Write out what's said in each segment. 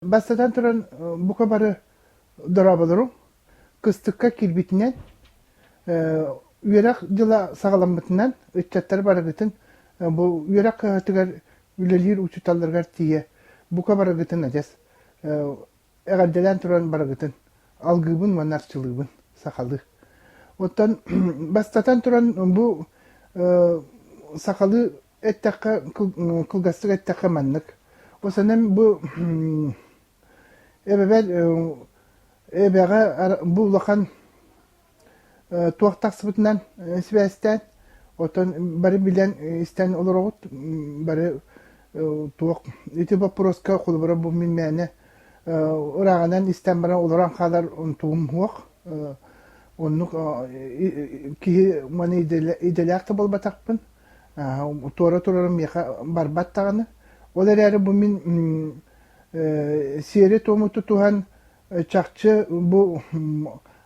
Бастатан туран, бука бары дорооболоруҥ. Кыстыкка киирбитинэн, үөрэх дьыла саҕаламмытынан ыччаттар барыгытын бу үөрэх кыһатыгар үлэлиир учууталларыгар тиийэ бука барыгытын адьас эҕэрдэлээн туран барыгытын алгыыбын уонна арчылыыбын сахалыы. Оттон бастатан туран бу сахалыы эттэххэ, кылгастык эттэххэ маннык. Осанан бу эбэбэр эбэҕэ бу улахан туох тахсыбытынан сибээстээн, оттон бары билэн истэн олороҕут, бары туох ити боппуруоска холобура бу мин мээнэ ырааҕынан истэн баран олорон хаалар тугум суох. Оннук киһи маны идэлээх да буолбатахпын. Туора турарым миэхэ барбат даҕаны. Ол эрээри бу мин сиэри-туому тутуһан чахчы бу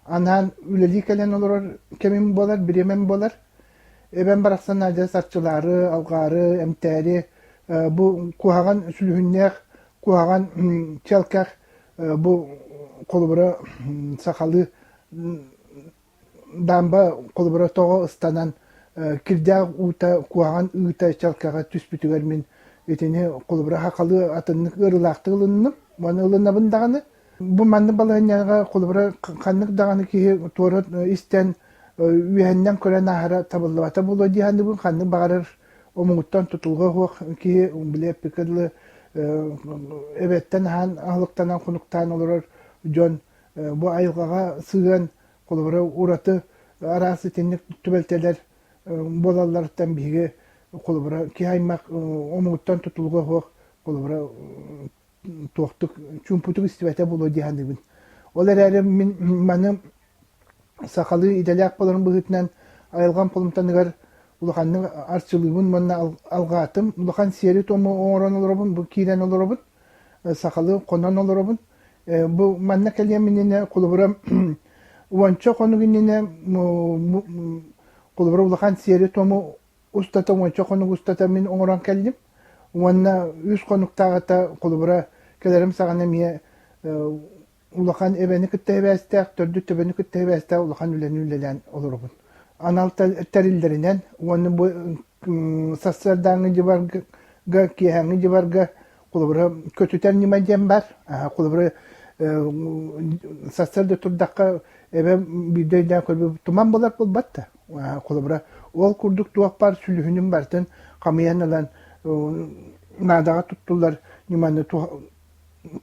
анаан үлэлии кэлэн олорор кэмим буолар, бириэмэм буолар. Эбэм барахсан адьас арчылаары, алҕаары, эмтээри бу куһаҕан сүлүһүннээх, куһаҕан чэлкэх бу холобура сахалыы Даамба холобура тоҕо ыстанан кирдээх уута куһаҕан ыыта чалкаҕа түспүтүгэр мин итини холобура хахалыы атыннык ыарыылаахтык ылынным уонна ылынабын даҕаны. Бу маннык балаһыанньаҕа холобура ханнык даҕаны киһи туора истэн үөһэннэн көрөн ааһара табыллыбата буолуо дии саныыбын. Ханнык баҕарар омугуттан тутулуга суох киһи били эппиккэ дылы эбэттэн аһаан аһылыктанан хонуктаан олорор дьон бу айылҕаҕа сыһыан холобура ураты араас итинник түбэлтэлэр буолалларыттан биһиги холобура киһи аймах омугуттан тутулуга суох холобура туохтук чуумпутук истибэтэ буолуо дии саныыбын. Ол эрээри мин маны сахалыы идэлээх буоларым быһыытынан айылҕам холумтаныгар улаханнык арчылыыбын уонна алҕаатым. Улахан сиэри-туому оҥорон олоробун, бу киирэн олоробун, сахалыы хонон олоробун. Бу манна кэлиэм иннинэ холобура уонча хонук иннинэ холобура улахан сиэри-туому устата уонча хонук устата мин оҥорон кэллим. Уонна үс хонуктааҕыта холобура кэлэрим саҕана эмиэ улахан эбэни кытта сибээстээх, төрдү төбөнү кытта сибээстээх улахан үлэни үлэлээн олоробун. Анал тэриллэринэн уонна бу сарсыардааҥҥы дьыбарга, киэһээҥҥи дьыбарга Холобура, көтүтэр ньыма диэн баар. Холобура, сарсыарда турдахха эбэм биирдэ өйдөөн көрбүт туман буолар буолбат да. Холобура, ол курдук туох баар сүлүһүнүн барытын хамыйан ылан наадаҕа туттуллар ньыманы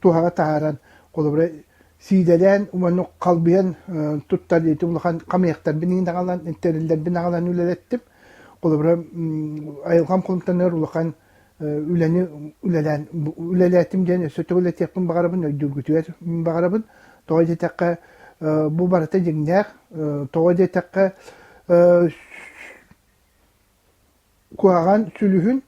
туһаҕа таһааран, холобура, сиидэлээн уонна халбыйан туттар ити улахан хамыйахтарбын иҥин аҕалан, тэриллэрбин аҕалан үлэлэттим. Холобура, айылҕам хонтонор улахан үлэни үлэлээн үлэлээтим диэн өссө төгүл этиэхпин баҕарабын, өйдүүргүтүгэр баҕарабын. Тоҕо диэтэххэ, бу барыта дьиҥнээх. Тоҕо диэтэххэ, куһаҕан сүлүһүн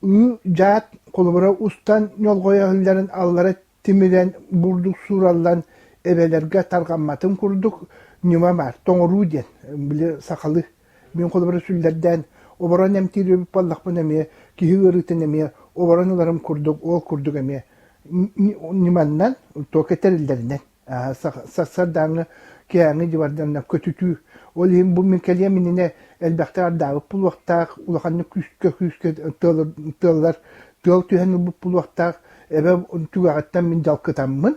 ыы дьаат холобура устан ньолҕойо иһиллэрин аллара тимирэн бурдук суураллан эбэлэргэ тарҕамматын курдук ньыма баар тоҥоруу диэн били сахалыы мин холобура сүллэрдээн оборон эмтиир эбит буоллахпына эмиэ киһи ыарыытын эмиэ оборон ыларым курдук ол курдук эмиэ ньыманнан туока тэриллэринэн сарсыардааҥҥы киэһээҥҥи дьыбарданна көтүтүү ол иһин бу мин кэлиэм иннинэ элбэхтик ардаабыт буолуохтаах улаханнык күүскэ күүскэ тыаллар тыал түһэн ылбыт буолуохтаах эбэ түгэҕиттэн мин дьалкытаммын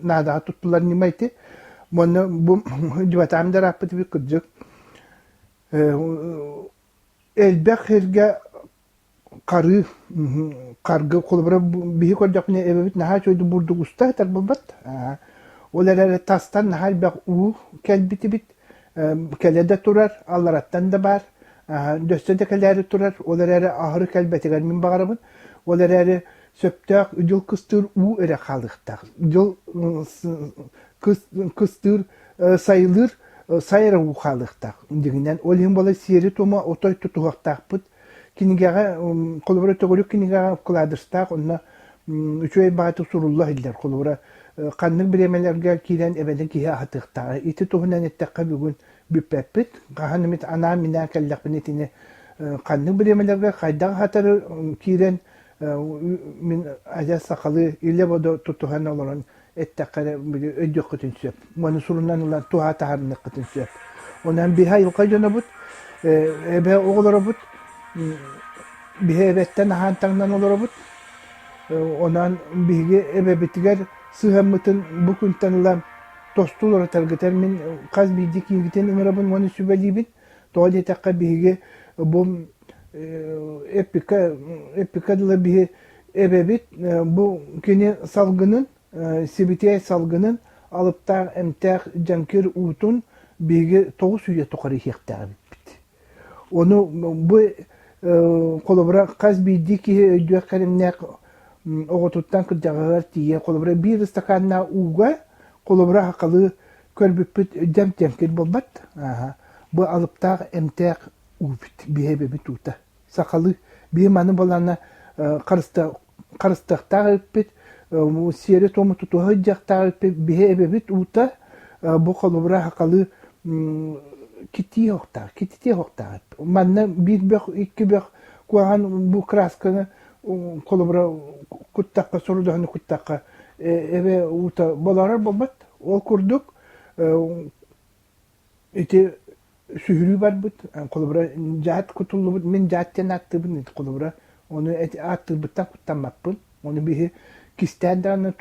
наадаҕа туттулар ньыма ити уонна бу дьыбатаам да ырааппыт эбит кырдьык элбэх сиргэ Харыы, харгы холобура биһи көрдөхпүнэ эбэбит наһаа үчүгэйдик бурдук уста сытар буолбат. Ол эрээри тастан наһаа элбэх уу кэлбитибит, кэлэ да турар, аллараттан да баар, дөссө да кэлээри турар, ол эрээри аһары кэлбэтигэр мин баҕарабын. Ол эрээри сөптөөх дьыл кыстыыр уу эрэ хаалыахтаах. Дьыл кыстыыр, сайылыыр сай эрэ уу хаалыахтаах. Дьиҥинэн, ол иһин буола сиэри-туому отой тутуһуохтаахпыт. Кинигэҕэ, холобура, төгүрүк кинигэҕэ вкладыштаах, онно үчүгэй баҕайытык сурулла иһиллэр. Холобура, ханнык бириэмэлэргэ киирэн эбэни киһи аһатыахтааҕа. Ити туһунан эттэххэ бүгүн бүппэппит. Хаһан эмит анаан-минээн кэллэхпинэ итини ханнык бириэмэлэргэ хайдах аһатары киирэн Мин адьас сахалыы илэ-бодо тутуһан олорон эттэххэ эрэ өйдүөххүтүн сөп. Уонна сурунан ылан туһаа таһаарыныаххытын сөп. Онон биһи айылҕа дьонобут, эбэ оҕолоробут, биһи эбэттэн аһаан таҥнан олоробут. Онон биһиги эбэбитигэр сыһыаммытын бу күнтэн ыла тосту уларытаргытыгар мин хас биирдии киһигитин ыҥырабын уонна сүбэлиибин. Тоҕо диэтэххэ биһиги бу эппиккэ эппиккэ дылы биһи эбэбит бу кини салгынын сибитиэй салгынын алыптаах эмтээх дьэҥкир уутун биһиги 9 үйэ тухары иһиэхтээх эбиппит. Ону бу холобура хас биирдии киһи өйдүөх кэриҥнээх оҕотуттан кырдьаҕаһыгар тиийэ холобура биир ыстакааннаах ууга холобура хахалыы көрбүппүт дьэм-дьэҥкир буолбат. Бу алыптаах эмтээх уубут, биһи эбэбит уута. Сахалыы биһи маны балана харыстыахтаах эбиппит, сиэри-туому тутуһа сылдьыахтаах эбиппит, биһи эбэбит уута бу холобура сахалыы китии оһохтоох, кититии оһохтоох. Манна биир бөх, икки бөх куһаҕан бу красканы холобура куттахха, сорудоһуну куттахха эбэ уута болоорор буолбат. Ол курдук ити сүһүрүү барбыт, холобура дьаат кутуллубут, мин дьаат диэн ааттыыбын, холобура ону ааттыырбыттан куттаммаппын. Ону биһи кистээн даҕаны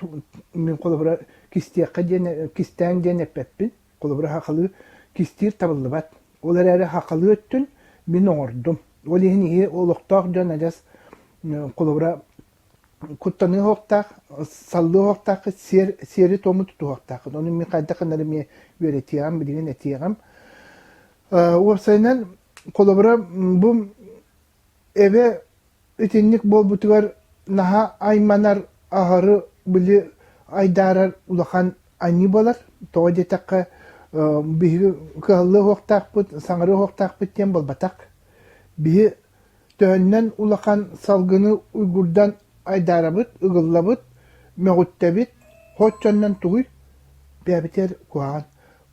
мин холобура кистиэххэ диэн кистээн диэн эппэппин. Холобура хахалыы кистиир табыллыбат. Ол эрээри хахалыы өттүн мин оҥордум. Ол иһин иһи олохтоох дьон адьас холобура куттаныа суохтаах, саллыа суохтааххыт, сиэр, сиэри-туому тутуһуохтааххыт. Ону мин хайдах гынары эмиэ үөрэтиэҕим, билигин этиэҕим. Уопсайынан, холобура, бу эбэ итинник буолбутугар наһаа айманар, аһары били айдаарар улахан аньыы буолар. Тоҕо диэтэххэ, биһиги кыһаллыа суохтаахпыт, саҥарыа суохтаахпыт диэн буолбатах. Биһи Төһөннөн улахан салгыны уйгурдан айдаарабыт, ыгыллабыт, мөҕүттэбит, соччоннон тугуй? Бэйэбитигэр куһаҕан.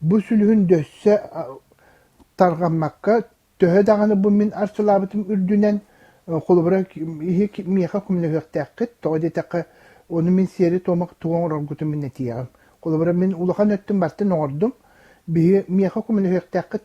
Бу сүлүһүн дөссө тарҕаммакка, төһө даҕаны бу мин арчылаабытым үрдүнэн, холобура, иһи миэхэ көмөлөһүөхтээххит, тоҕо диэтэххэ, ону мин сиэри-туому тугу оҥороргутун мин этиэҕим. Холобура, мин улахан өттүн барытын оҥордум, биһи миэхэ көмөлөһүөхтээххит,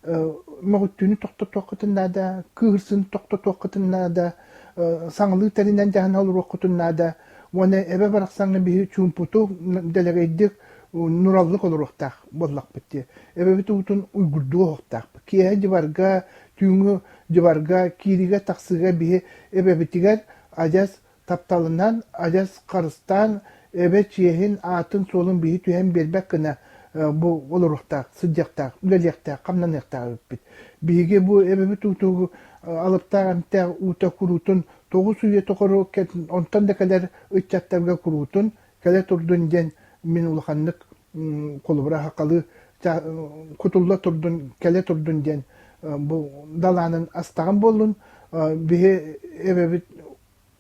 мөҕүттүүнү тохтотуоххутун наада, кыыһырсыыны тохтотуоххутун наада, саҥалыы тэринэн дьаһана олоруоххутун наада уонна эбэ барахсаҥҥа биһи чуумпутук, дэлэгэйдик, нураллык олоруохтаах буоллахпыт дии. Эбэбит уутун уйгурдуу оһохтоохпут. Киэһэ дьыбарга, түүҥҥү дьыбарга, кииригэ-тахсыыга биһи эбэбитигэр адьас тапталынан адьас харыстаан эбэ чиэһин, аатын-суолун биһи түһэн биэрбэт гына бу олоруохтаах, сылдьыахтаах, үлэлиэхтээх, хамнаныахтаах эбиппит. Биһиги бу эбэбит уутугу алыптаах эмтээх уута куруутун 9 үйэ тухары онтон да кэлэр ыччаттарга куруутун кэлэ турдун диэн мин улаханнык холобура хахалыы кутулла турдун, кэлэ турдун диэн бу далаанын астаҕым буоллун. Биһи эбэбит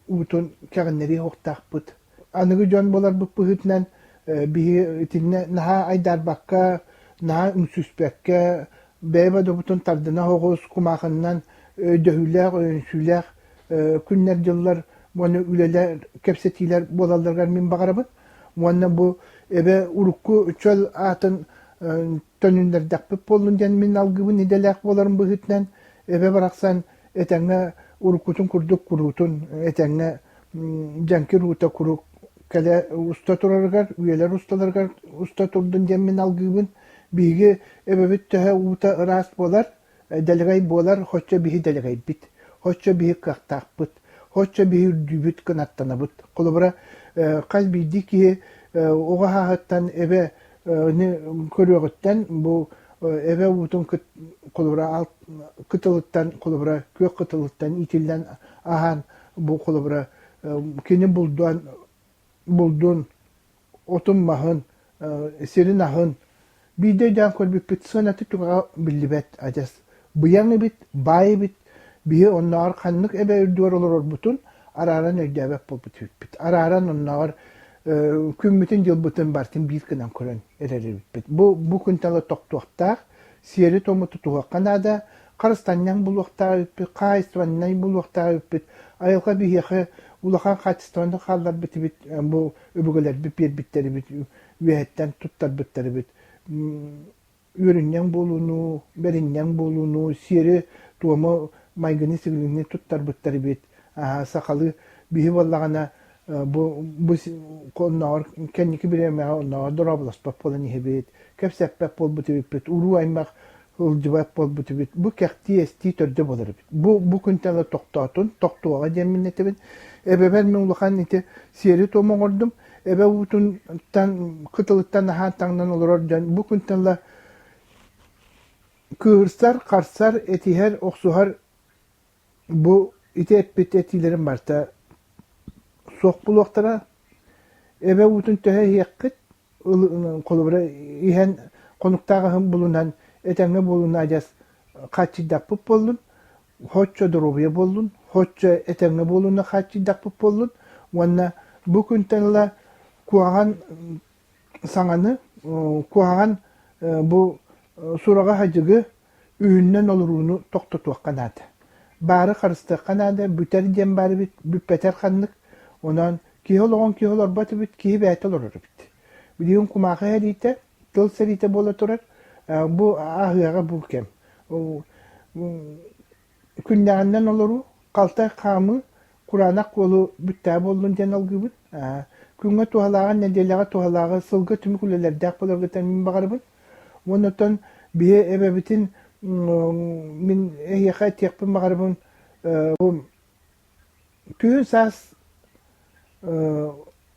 уутун кэҕиннэриэ суохтаахпыт. Аныгы дьон буоларбыт быһыытынан биһи итиннэ наһаа айдаарбакка, наһаа үҥсүспэккэ, бэйэ бодобутун тардына соҕус кумаахыннан өйдөһүүлээх, өйөнсүүлээх күннэр-дьыллар уонна үлэлэр, кэпсэтиилэр буолалларыгар мин баҕарабын. Уонна бу эбэ урукку чөл аатын төнүннэрдэхпит буоллун диэн мин алгыыбын идэлээх буоларым быһыытынан эбэ барахсан этэҥҥэ уруккутун курдук куруутун этэҥҥэ дьэҥкир уута куруук кэлэ уста турарыгар, үйэлэр усталарыгар уста турдун диэн мин алгыыбын. Биһиги эбэбит төһө уута ыраас буолар, дэлэгэй буолар, хоччо биһи дэлэгэйбит, хоччо биһи кыахтаахпыт, хоччо биһи үрдүүбүт, кынаттанабыт. Холобура, хас биирдии киһи оҕо сааһыттан эбэ көрүөҕүттэн бу эбэ уутун холобура кытылыттан холобура күөх кытылыттан иитиллэн аһаан бу холобура кини булдуан булдун отун-маһын сирин аһын биирдэ өйдөөн көрбүппүт сыаната түгэҕэ биллибэт адьас быйаҥ эбит баай эбит биһи оннооҕор ханнык эбэ үрдүгэр олорорбутун арааран өйдөөбөт буолбут эбиппит арааран оннооҕор күммүтүн-дьылбытын барытын биир гынан көрөн эрэр эбиппит. Бу, бу күнтэн тохтуохтаах, сиэри-туому тутуһуохха наада, харыстанньаҥ булуохтаах эбиппит, хаһаайыстыбаннай булуохтаах эбиппит. Айылҕа биһиэхэ улахан хаачыстыбаны хаалларбыт эбит, бу өбүгэлэрбит биэрбиттэр эбит, үөһэттэн туттарбыттар эбит. Үөрүнньэҥ буолууну, бэринньэҥ буолууну, сиэри-туому, майгыны-сигилини туттарбыттар эбит. Сахалыы биһи буоллаҕына бу бу оннооҕор кэнники бириэмэҕэ оннооҕор дорооболоспот буолан иһэбит, кэпсэппэт буолбут эбиппит, уруу-аймах сылдьыбат буолбут эбит. Бу кэхтии-эстии төрдө буолар эбит. Бу бу күнтэн ыла тохтоотун, тохтуоҕа диэммин этэбин. Эбэбэр мин улахан ити сиэри-туому оҥордум. Эбэ уутунтан кытылыттан аһаан таҥнан олорор дьон бу күнтэн ыла кыырсар, харсар, этиһэр, охсуһар бу ити эппит этиилэрим барыта суох буолуохтара. Эбэ уутун төһө иһиэххит, холобура иһэн хонуктаах аһын булунан этэҥҥэ буолуна адьас хааччыйдахпыт буоллун, Һоччо доруобуйа буоллун, һоччо этэҥҥэ буолууну хааччыйдахпыт буоллун уонна бу күнтэн ыла куһаҕан саҥаны, куһаҕан бу сураҕы-садьыгы үһүннэн олорууну тохтотуохха наада. Баары харыстыахха наада, бүтэр диэн баар эбит, бүппэтэр ханнык. Онон киһи олоҕун киһи олорбот эбит, киһи бэйэтэ олорор эбит. Билигин кумаахы сэриитэ, тыл сэриитэ буола турар. Бу ааһыаҕа бу кэм. Күннэҕинэн олоруу, халтай хаамыы, кураанах куолу бүттээ буоллун диэн алгыыбын. Күҥҥэ туһалааҕы, нэдиэлэҕэ туһалааҕы, сылга түмүк үлэлэрдээх буоларгытын мин баҕарабын. Уонна оттон биһи эбэбитин мин эһиэхэ этиэхпин баҕарабын бу күһүн-саас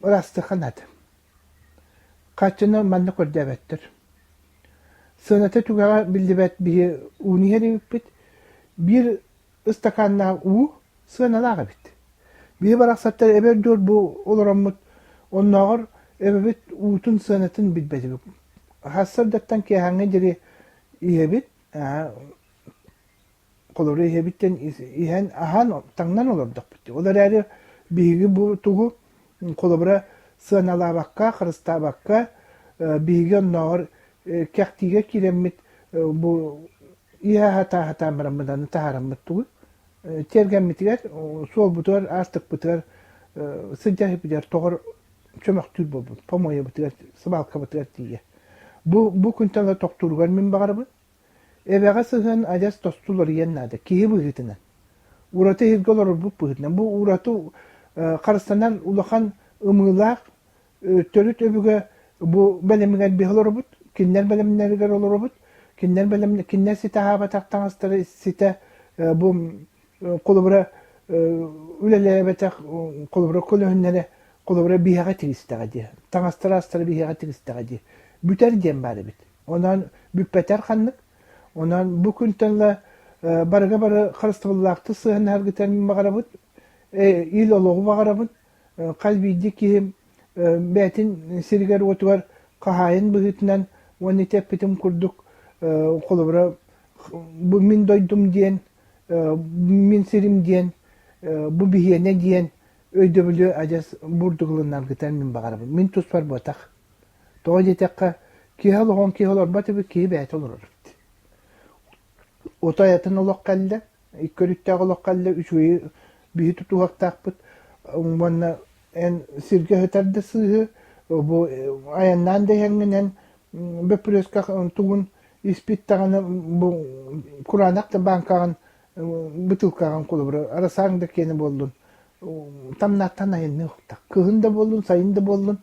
ыраастыахха наада. Харчыны манна көрдөөбөттөр. Сыаната түгэҕэ биллибэт биһи ууну иһэр эбиппит. Биир ыстакааннаах уу сыаналаах эбит. Биһи барахсаттар эбэр дуор бу олороммут оннооҕор эбэбит уутун сыанатын билбэтибит. Сарсыардаттан киэһээҥҥэ диэри иһэбит. Холобура иһэбиттэн иһэн аһаан таҥнан олордохпут. Ол эрээри биһиги бу тугу холобура сыаналаабакка, харыстаабакка биһиги оннооҕор кэхтиигэ киирэммит бу иһэ аһатаа-аһатаан бараммыт аны таһаараммыт тугу тиэргэммитигэр, суолбутугар, аартыкпытыгар сылдьар иһиппитигэр тоҕор чөмөхтүүр буолбут, помойабытыгар, сыбаалкабытыгар тиийэ. Бу бу күнтэн ыла тохтууругар мин баҕарабын. Эбэҕэ сыһыан адьас тосту уларыйыан наада, киһи быһыытынан. Ураты иһиргэ олорорбут быһыытынан. Бу ураты харыстанар улахан ымыылаах төрүт өбүгэ бу бэлэмигэр биһи олоробут, кинилэр бэлэмнэригэр олоробут, кинилэр бэлэм кинилэр ситэ аһаабатах таҥастары ситэ бу холобура үлэлээбэтэх холобура көлөһүннэрэ холобура биһиэхэ тигистэҕэ дии таҥастара астара биһиэхэ тигистэҕэ дии бүтэр диэн баар эбит Онон бүппэтэр ханнык. Онон бу күнтэн ыла барыга бары харыстабыллаахтык сыһыаннаһаргытын мин баҕарабыт. Ил олоҕу баҕарабын. Хас биирдии киһи бэйэтин сиригэр-уотугар хаһаайын быһыытынан уонна ити эппитим курдук холобура бу мин дойдум диэн, мин сирим диэн, бу биһиэнэ диэн өйдөбүлү адьас бурдук ылынаргытын мин баҕарабын. Мин туспар буотах. Тоҕо диэтэххэ, киһи олоҕун киһи олорбот эбит, киһи бэйэтэ олорор эбит. Отой атын олох кэллэ, икки өрүттээх олох кэллэ, үчүгэйи биһи тутуһуохтаахпыт уонна эн сиргэ сытар да сыыһы, бу айаннаан да иһэҥҥинэн бөппүрүөскэ тугун испит даҕаны бу кураанах да бааҥкаҕын бытыылкаҕын холобура арасааҥ да киэнэ буоллун тамнааттан айанныы охтах. Кыһын да буоллун, сайын да буоллун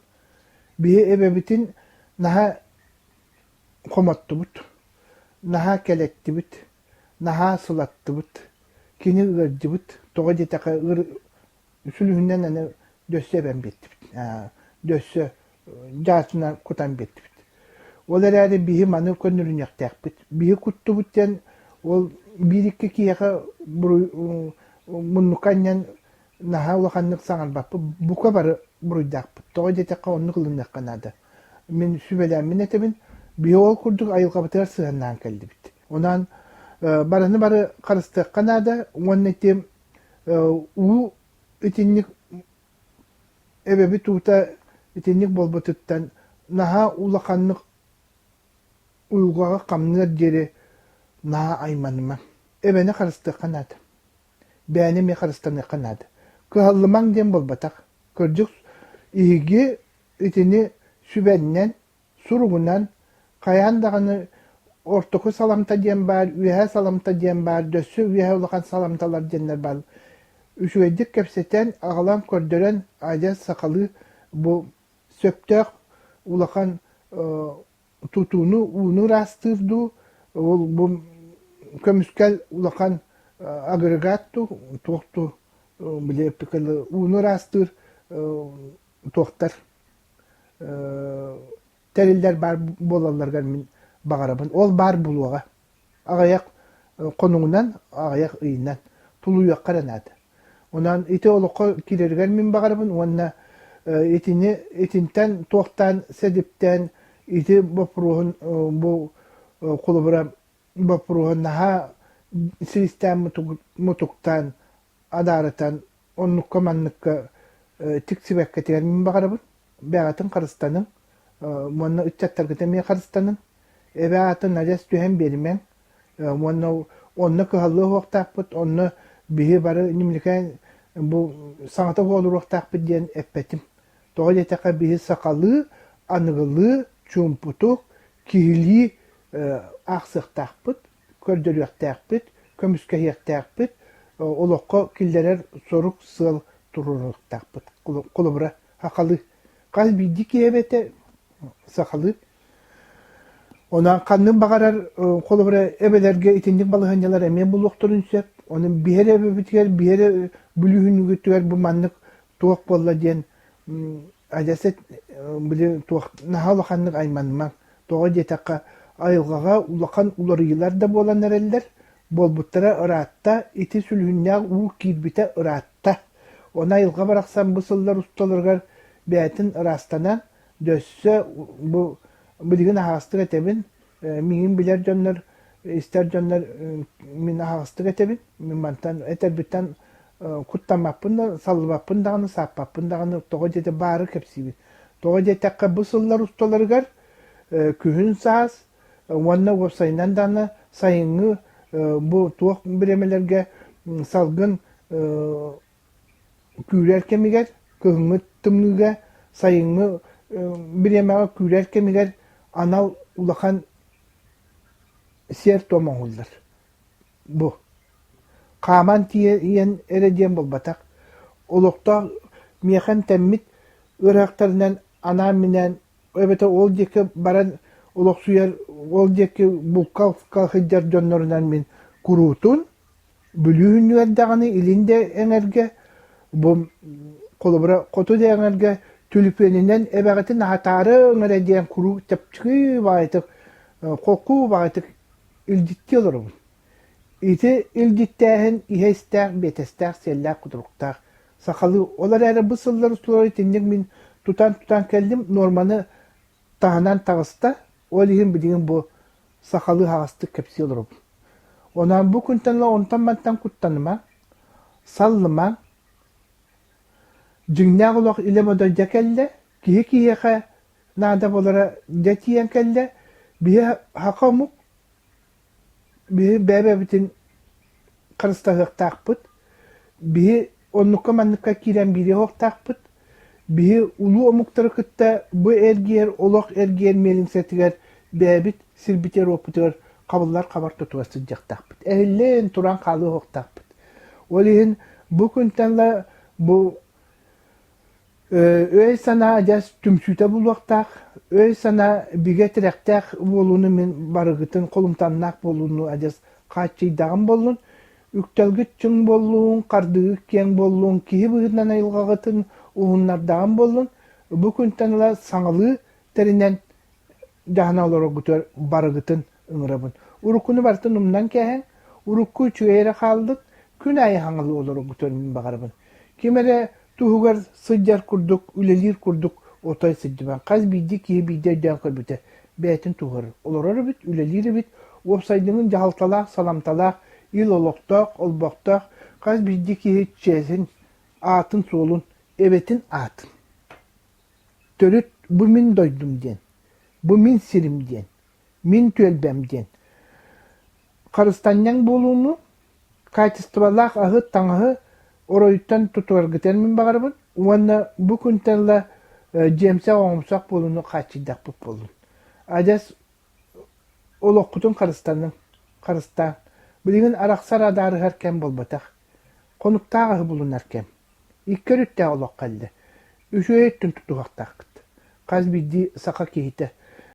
Биһи эбэбитин наһаа хомоттубут, наһаа кэлэттибит, наһаа сылаттыбыт. Кини ыалдьыбыт, тоҕо диэтэххэ сүлүһүнэн аны дөссө эбэн биэрдибит, дөссө дьаасына кутан биэрдибит. Ол эрээри биһи маны көннөрүнүөхтээхпит. Биһи куттубут диэн ол биир-икки киһиэхэ муннукка анньан наһаа улаханнык саҥарбаппыт, бука бары буруйдаахпыт. Тоҕо диэтэххэ оннук ылыныахха наада. Мин сүбэлээммин этэбин, биһи ол курдук айылҕабытыгар сыһыаннаан кэллибит. Онон барыны бары харыстыахха наада уонна ити уу итинник эбэбит уута итинник буолбутуттан наһаа улаханнык уйулҕаҕа хамныар диэри наһаа айманымаҥ. Эбэни харыстыахха наада. Бэйэни эмиэ харыстаныахха наада. Кыһаллымаҥ диэн буолбатах. Кырдьык, иһиги итини сүбэннэн, суругунан хайаан даҕаны ортоку саламта диэн баар, үөһээ саламта диэн баар, дөссө үөһэ улахан саламталар диэннэр баар. Үчүгэйдик кэпсэтэн, аҕалан көрдөрөн, адьас сахалыы бу сөптөөх улахан тутууну, ууну ыраастыыр дуу, ол бу көмүскэл улахан агрегат дуу, туох дуу, били ууну ыраастыыр туохтар тэриллэр баар буолалларыгар мин баҕарабын. Ол баар буолуоҕа. Аҕыйах хонугунан, аҕыйах ыйынан тулуйуохха эрэ наада. Онон ити олоххо киирэригэр мин баҕарабын уонна итини итинтэн туохтаан сэдиптээн ити боппуруоһун бу холобура боппуруоһун наһаа силистээн мутуктаан адаарытан оннукка-манныкка тиксибэккэтигэр мин баҕарабын. Бэйэҕитин харыстаныҥ уонна ыччаттаргыт эмиэ харыстаныҥ. Эбэ аатын адьас түһэн биэримэҥ. Уонна онно кыһаллыа суохтаахпыт, онно биһи бары ньимиликээн бу саҥата буолуруохтаахпыт диэн эппэтим. Тоҕо диэтэххэ биһи сахалыы, аныгылыы, чуумпутук, киһилии аахсыахтаахпыт, көрдөрүөхтээхпит, көмүскэһиэхтээхпит, олоххо киллэрэр сорук-сыал туруоруохтаахпыт. Холобура, сахалыы. Хас биирдии киһи эбэтэ сахалыы. Онон ханнык баҕарар холобура эбэлэргэ итинник балаһыанньалар эмиэ булуохтарын сөп. Ону биһэр эбэбитигэр, биһэр бүлүүһүнүгүтүгэр бу маннык туох буолла диэн адьас били туох наһаа улаханнык айманымаҥ. Тоҕо диэтэххэ, айылҕаҕа улахан уларыйыылар да буолан эрэллэр, буолбуттара ыраатта, ити сүлүһүннээх уу киирбитэ ыраатта. Ону айылҕа барахсан бу сыллар усталарыгар бэйэтин ыраастанан, дөссө бу билигин аһаҕастык этэбин, миигин билэр дьоннор, истэр дьоннор мин аһаҕастык этэбин, мин мантан этэрбиттэн куттаммаппын да, саллыбаппын даҕаны, сааппаппын даҕаны, тоҕо диэтэ баары кэпсиибин. Тоҕо диэтэххэ, бу сыллар усталарыгар күһүн-саас уонна уопсайынан даҕаны сайыҥҥы бу туох бириэмэлэргэ салгын күүрэр кэмигэр, кыһыҥҥы тымныыга, сайыҥҥы бириэмэҕэ күүрэр кэмигэр анал улахан сиэр-туом оҥоһуллар. Бу хааман тиийэн эрэ диэн буолбатах, олохтоох миэхэ эмтэммит ыарыһахтарынан анаан-минээн эбэтэр ол диэки баран олохсуйар, ол диэки булка сылдьар дьоннорунан мин куруутун Бүлүү күннүгэр даҕаны илин да эҥэргэ, бу холобура хоту да эҥэргэ түлүпүөнүнэн эбэҕитин аһатаарыҥ эрэ диэн куруук чэпчэки баҕайытык, холку баҕайытык илдьиттии олоробун. Ити илдьиттээһин иһэ истээх, биэтэстээх, сиэллээх, кутуруктаах сахалыы. Ол эрээри бу сыллар устулара итинник мин тутан-тутан кэллим, нуорманы таһынан таҕыста. Ол иһин билигин бу сахалыы аһаҕастык кэпсии олоробун. Онон бу күнтэн ыла онтон-мантан куттаныма, саллыма. Дьиҥнээх олох илэ-бодо дьэ кэллэ, киһи киһиэхэ наада буолара дьэ тиийэн кэллэ. Биһи саха омук Биһи бэйэ-бэйэбитин харыстаһыахтаахпыт, биһи оннукка-манныкка киирэн биэриэ суохтаахпыт, биһи улуу омуктары кытта бу эргийэр олох эргийэр миэлиҥсэтигэр бэйэбит сирбитигэр-уоппутугар хабыллар хабар тутуга сылдьыахтаахпыт. Эһиллэн туран хаалыа суохтаахпыт. Ол иһин бу күнтэн ыла бу Өй-санаа адьас түмсүүтэ булуохтаах, өй-санаа бигэ тирэхтээх буолууну мин барыгытын холумтаннаах буолууну адьас хааччыйдаҕым буоллун, үктэлгит чуҥ буоллун, хардыгыт киэҥ буоллун, киһи быһыытынан айылҕаҕытын уһуннардаҕым буоллун, бу күнтэн ыла саҥалыы тэринэн дьаһана олороргутугар барыгытын ыҥырабын. Уруккуну барытын умнан кээһэҥ, урукку үчүгэй эрэ хааллык, күн аайы хаҥалыы олороргутугар мин баҕарабын. Ким эрэ туһугар сылдьар курдук, үлэлиир курдук отой сылдьыбан. Хас биирдии киһи биирдэ өйдөөн көрбүтэ, бэйэтин туһугар олорор эбит, үлэлиир эбит, уопсайдыҥын дьаһалталаах, саламталаах, ил олохтоох, олбохтоох, хас биирдии киһи чиэһин, аатын-суолун, эбэтин аатын. Төрүт бу мин дойдум диэн, бу мин сирим диэн, мин түөлбэм диэн. Харыстанньаҥ буолууну, качестволаах аһы, таҥаһы. Оройуттан тутуаргытыан мин баҕарабын уонна бу күнтэн ыла дьиэмсэх оҥомсох буолууну хааччыйдахпыт буоллун. Адьас олоххутун харыстаныҥ, харыстааҥ. Билигин арахсар адаарыһар кэм буолбатах. Хонуктаах аһы булунар кэм. Икки өрүттээх олох кэллэ. Үчүгэй өттүн тутуһуохтааххыт. Хас биирдии саха киһитэ.